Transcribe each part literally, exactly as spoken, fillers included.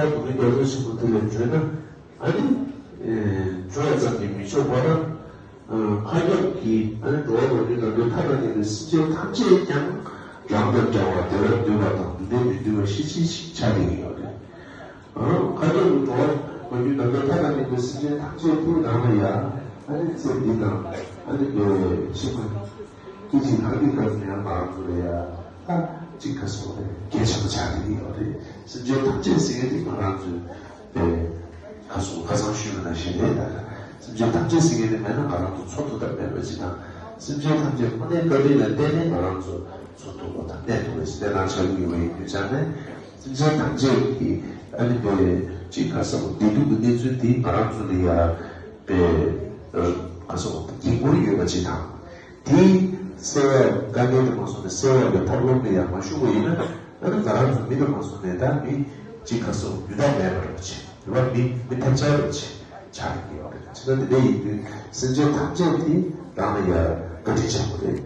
ཡང་དགོས་ཀྱི་འདོད་ལྷ་ཆེན་པོ་དེ་ལ་བརྗོད་ན། ཨ་ནི། བརྗོད་ཡ་ཙམ་གྱིས་མི་ཆོག་པར། མཁའ་ཁྱབ་ཀྱི་ཨ་ནི་འགྲོ་བ་མ་གྱུར་ནམ་མཁའི་མཐའ་དང་མཉམ་པའི་སེམས་ཅན་ཐམས་ཅད་ཀྱང་རང་དང་འདྲ་བར་བདེ་བར་འདོད་པ་དང་ནུས་ལྡན་མི་འདུལ་བ་ཤེས་བཞིན་ཞིག་ཆགས་ཀྱི་ཡོད་རེད། མཁའ་ཁྱབ་ཀྱི་འགྲོ་བ་མ་གྱུར་ནམ་མཁའི་མཐའ་དང་མཉམ་པའི་སེམས་ཅན་ཐམས་ཅད་དེ་རང་ལ་ཡང་ཨ་ནི་ཚེ་འདི་དང་ཨ་ནི་ཕྱི་མ། སྐད་ཅིག་ལྷག་པའི་སྐབས་སུ་ཡང་ང་རང་ཚོ་ལ་ཡ་ད་ཅིག་ག་སོགས་རེད། གལ་ཆེན་པོ་ཆགས་ཀྱི་ཡོད་རེད། སེམས་ཅན་ཐམས་ཅད་ཟེར་མཁན་དེ་ང་རང་ཚོའི་པའི་ག་སོགས་ཁ་སང་ཞུས་པ་ནང་བཞིན་རེད། ད་སེམས་ཅན་ཐམས་ཅད་ཟེར་མཁན་དེ་མེད་ན་ང་རང་ཚོ་འཚོ་ཐུབ་ཐབས་མེད་པ་ཅིག་དང་། སེམས་ཅན་ཐམས་ཅད་ཁོ་ནའི་བཀའ་དྲིན་ལ་བརྟེན་ནས་ང་རང་ཚོ་འཚོ་ཐུབ་པ་དང་གནས་ཐུབ་པ་ཞིག་དེ་ནང་ཆགས་ཀྱི་ཡོད་པ་ཡིན་དུས་ཙང་ནས། སེམས་ཅན་ཐམས་ཅད་ཀྱི་ཨ་ནི་པའི་ཅིག་ག་སོགས་བདེ་སྡུག་གི་གནས་ཚུལ་དེ་ང་རང་ཚོ་ལ་ཡ་པའི་ག་སོགས་འགན་ཁུར་ཡོད་པ་ཅིག་དང་། དེ་སེལ་བའི་དཀའ་ངལ་དུ་མ་སོང་ནས་སེལ་བའི་ཐབས་ལམ་ལ་ཡང་མ་ཞུགས་པ་ཡིན་ན། ཨ་ནི་ང་རང་ཚོ་མི་དུ་མ་སོང་ནས་ད་མི་གཅིག་ག་སོགས་རྒྱུ་དག་མེད་པ་རེད་ཅེས། རེད་བ། མི་མི་ཐབས་ཆག་རེད་ཅེས་ཆགས་ཀྱི་ཡོད་རེད། ཅི་ལྟར་དེ་འདྲ་ཡིན་དུས་སེམས་ཅན་ཐམས་ཅད་དེ་རང་ལ་ཡང་བཀའ་དྲིན་ཆེན་པོ་རེད།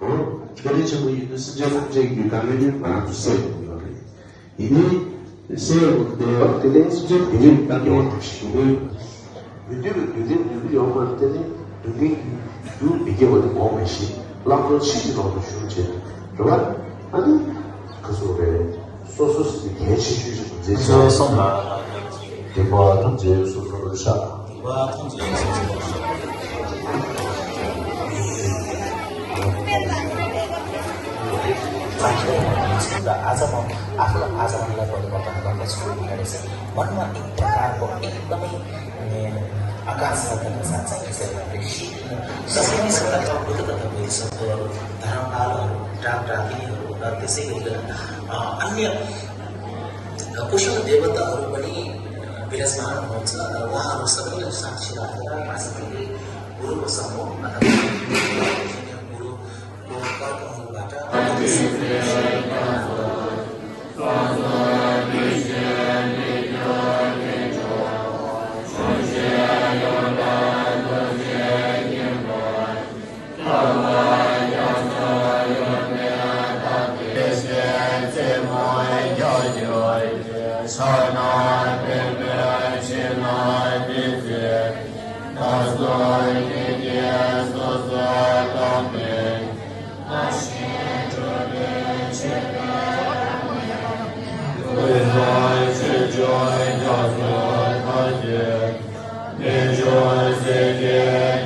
འོ། བཀའ་དྲིན་ཆེན་པོ་ཡིན་དུས་སེམས་ཅན་ཐམས་ཅད་ཀྱི་དཀའ་ངལ་དེ་ང་རང་ཚོ་སེལ་དགོས་ཀྱི་ཡོད་རེད། ཡིན་ནའི། སེལ་ཡོང་དེ་དེ་ལས་སུ་ཆེ་དེ་རིང་ལྟ་སྐྱོང་ཞུ་དགོས། མི་འདུས་པའི་འདུས་ཏེ་འདུས་ཏེ་ཡོང་བར་བརྟེན་ནས་འདུས་ཏེ་འདུས་མི་སྐྱེ་བ་དེ་འོག་མ་ཞིག་བླང་དོར་ཕྱིན་ཅི་ལོག་ཏུ་ཞུགས་བྱེད། རེད་བ། ཨ་ནི། ག་སོགས་རེད། སོ་སོ་སྲིད་པའི་གལ་ཆེ་ཤོས་ཤིག་ཏུ་མཛད་ཅིང་། སོ་སོ་ལ། སྡིག་པ་ཐམས་ཅད་སོ་སོར་བཤགས། སྡིག་པ་ཐམས་ཅད་སོ་སོར་བཤགས། अन्य कुशल देवताहरू पनि विराजमान हुनुहुन्छ। उहाँहरू सबैलाई साक्षी राखेर आज मैले गुरुको सम्मान अथवा गुरुको कर्महरूबाट